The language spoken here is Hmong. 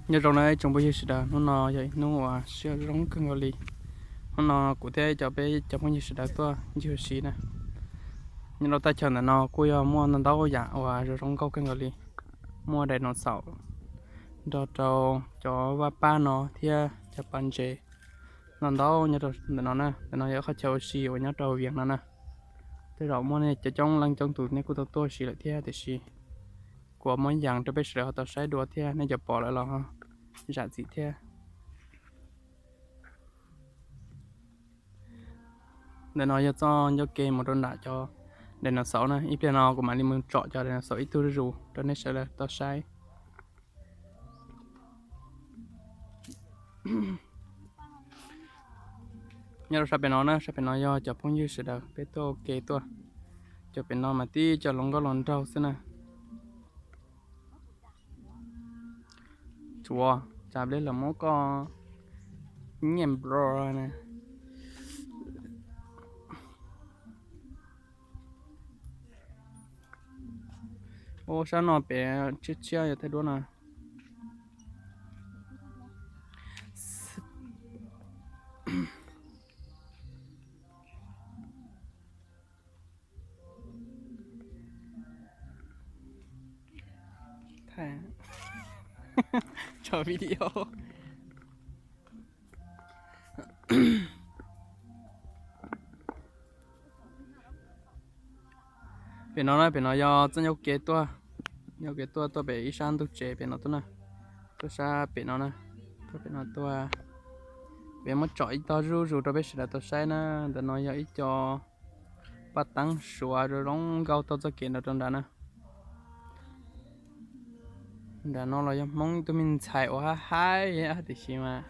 Nyob zoo na ib tsoom phooj ywg sawv daws, hnub no yog ib hnub uas siab zoo kawg nkaus li. Hnub no kuv thiab cov peb cov phooj ywg sawv daws tuaj ncig ua si na. Nyob rau thaj chaw ntawm no kuj yog muaj ntau ntau yam uas zoo zoo nkauj kawg nkaus li. Muaj dinosaur nrog rau cov vaj pab no thiab cov pas ntses ntau ntau nyob rau ntawm no na. Ntawm no yog qhov chaw ua si uas nyob rau Vias no na. Tej zaum muaj nej coob coob leej coob tus nej kuj tau tuaj ua si lawm thiab, tiam sis kuv muab yees rau peb sawv daws ho tau saib dua thiab, nej cov pom lawm los zam txim thiab. Ntawm no yog txoj ncauj ke mus rau nram cov dinosaur na. Ib pliag no kuv mam li mus tsom cov dinosaur ib tug zuj zus rau nej sawv daws tau saib. Nyob rau sab pem no na, sab pem no yog cov phooj ywg sawv daws peb tuaj ua ke tuaj. Cov pem no mas tib cov hluas nkauj hluas nraug xwb na. Tsuav cas pliag los muab koj nyiam nplo na. Ua sab no pem tshiab tshiab yog thaij duab na. Tso video. Pem no na, pem no yog txoj ncauj ke tuaj, ncauj ke tuaj tuaj pem ib sab ntug tsev pem no tuaj na, tuaj sab pem no na, tuaj pem no tuaj. Peb muab tsom ib tog zuj zus rau peb sawv daws tau saib na. Ntawm no yog ib co paj teeb suav zoo zoo nkauj taug txoj kev nrad rau nrad na. Nram no los yog Hmoob ib tug me ntxhais uas haib haib tiam sis mas